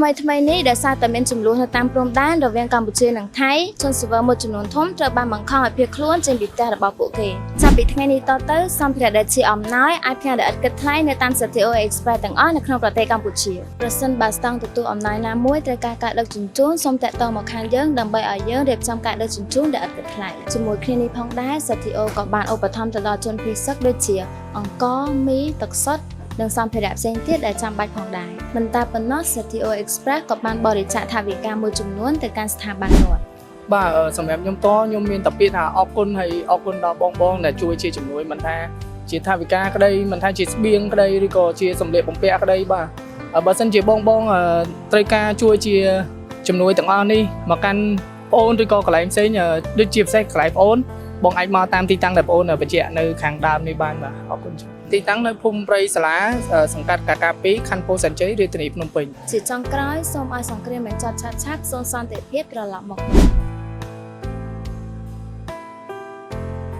ថ្មីថ្មីនេះដោយសារតែមានចំនួននៅតាមព្រំដែនរវាងកម្ពុជានិងថៃជនស៊ីវិលមួយចំនួនធំត្រូវបានបង្ខំឲ្យភៀសខ្លួនចេញពីផ្ទះរបស់ពួកគេចាប់ពីថ្ងៃនេះតទៅសម្ភារៈដែលជាអំណោយអាចផ្ញើដោយឥតគិតថ្លៃនៅតាម ZTO Express ទាំងអស់នៅក្នុងប្រទេសកម្ពុជាប្រសិនបើស្តង់ទទួលអំណោយណាមួយត្រូវការការដឹកជញ្ជូនសូមតាក់ទងមកខាងយើងដើម្បីឲ្យយើងរៀបចំការដឹកជញ្ជូនដោយឥតគិតថ្លៃជាមួយគ្នានេះផងដែរ ZTO ក៏បានឧបត្ថម្ភទៅដល់ជនភៀសសឹកដូចជាអង្ករមីទឹកសុទ្ធនិងសម្ភារៈផ្សេងទៀតដែលចាំបាច់ផងដែរមិនតែប៉ុណ្ណោះ ZTO Express ក៏បានបរិច្ចាគថវិកាមួយចំនួនទៅកាន់ស្ថាប័នរដ្ឋ បាទសម្រាប់ខ្ញុំតខ្ញុំមានតែពាក្យថាអរគុណហើយអរគុណដល់បងបងដែលជួយជាជំនួយមិនថាជាថវិកាក្តីមិនថាជាស្បៀងក្តីឬក៏ជាសម្លៀកបំពាក់ក្តីបាទបើសិនជាបងបងត្រូវការជួយជាជំនួយទាំងអស់នេះមកកាន់ប្អូនឬក៏កន្លែងផ្សេងដូចជាពិសេសកន្លែងប្អូនបងអាចមកតាមទីតាំងដែលប្អូនបញ្ជាក់នៅខាងដើមនេះបានបាទអរគុណច្រើនទីតាំងនៅភូមិព្រៃសាលាសង្កាត់កាកា2ខណ្ឌពោធិ៍សែនជ័យរាជធានីភ្នំពេញ ជាចុងក្រោយសូមឲ្យសង្គ្រាមបញ្ចប់ឆាប់ៗសូមសន្តិភាពត្រឡប់មកវិញ។